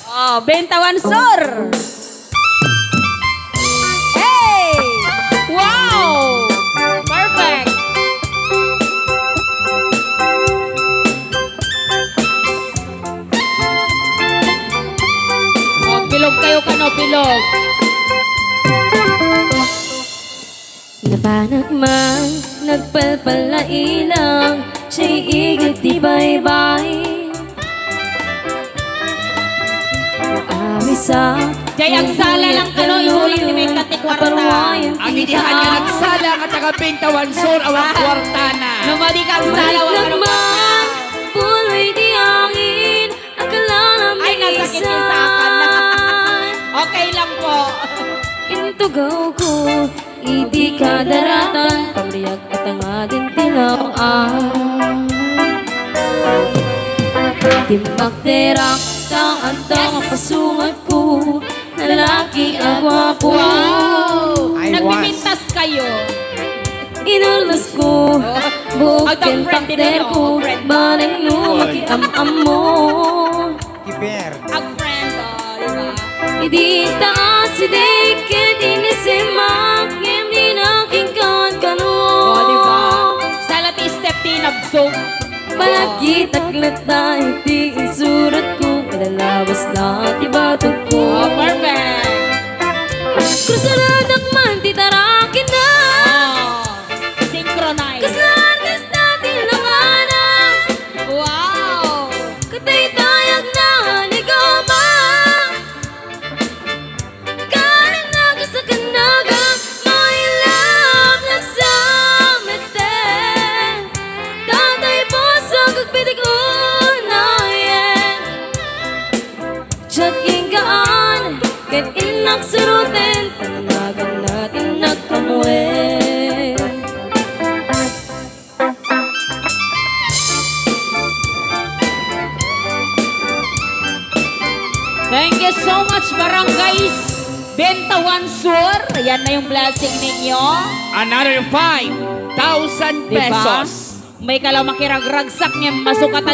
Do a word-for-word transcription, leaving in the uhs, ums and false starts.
Oh, Bentawan Sur! Hey! Wow! Perfect! Oh, bilog kayo kano, bilog. Napanak man, nagpalpal la ilang, siya igid ti baybay. Awisak, Jay, agsala lang kano, ihulang ti may katikwarta. Aparuwayan ti Ang idihan nga taas. Nagsala nga taga Bentawan Sur, awan kwartana. Numadi ka, agsala, awan Maliknak kwarta. Man, puloy ti angin, akala na Ay, nasakit yung sa akin. Minsan. Okay lang po. Intugaw ko, idi kadaratan, pamriag at angadin ti law-an. Timbak derak, taan ta Yes. Pasungat ko, lalaki a guapo. Wow! I was. Nagpipintas kayo. Inurnos ko, Oh. Buok Ang ken friend din, pakder ano? Ko, Friend. Bareng no Oy. Makiam-ammo. Kiper. Ag friend, oh, di ba? Idi taas, idi ket inisimak, ngem di nakingkan kano. Oh, di ba? Sala ti step ti nabsog. Balagita latta iti insurat ko, ilalabas na ti batog ko. Oh, perfect. Krusaradak man ti tarakin na. Oh, synchronize. Kasla artista ti langana. Wow! Kataytayag na ni Goma. Karin na kasakanaga, my love, nagsamitan. Tatay puso, kagpitik unayen. Chat ingaan, ket innak suruten, panagan natin nagkamuen. Thank you so much, Barangay Bentawan Sur. Yan na yung blessing ninyo. Another five thousand Diba? Pesos. May kalaw makiragragsak niya, masukatan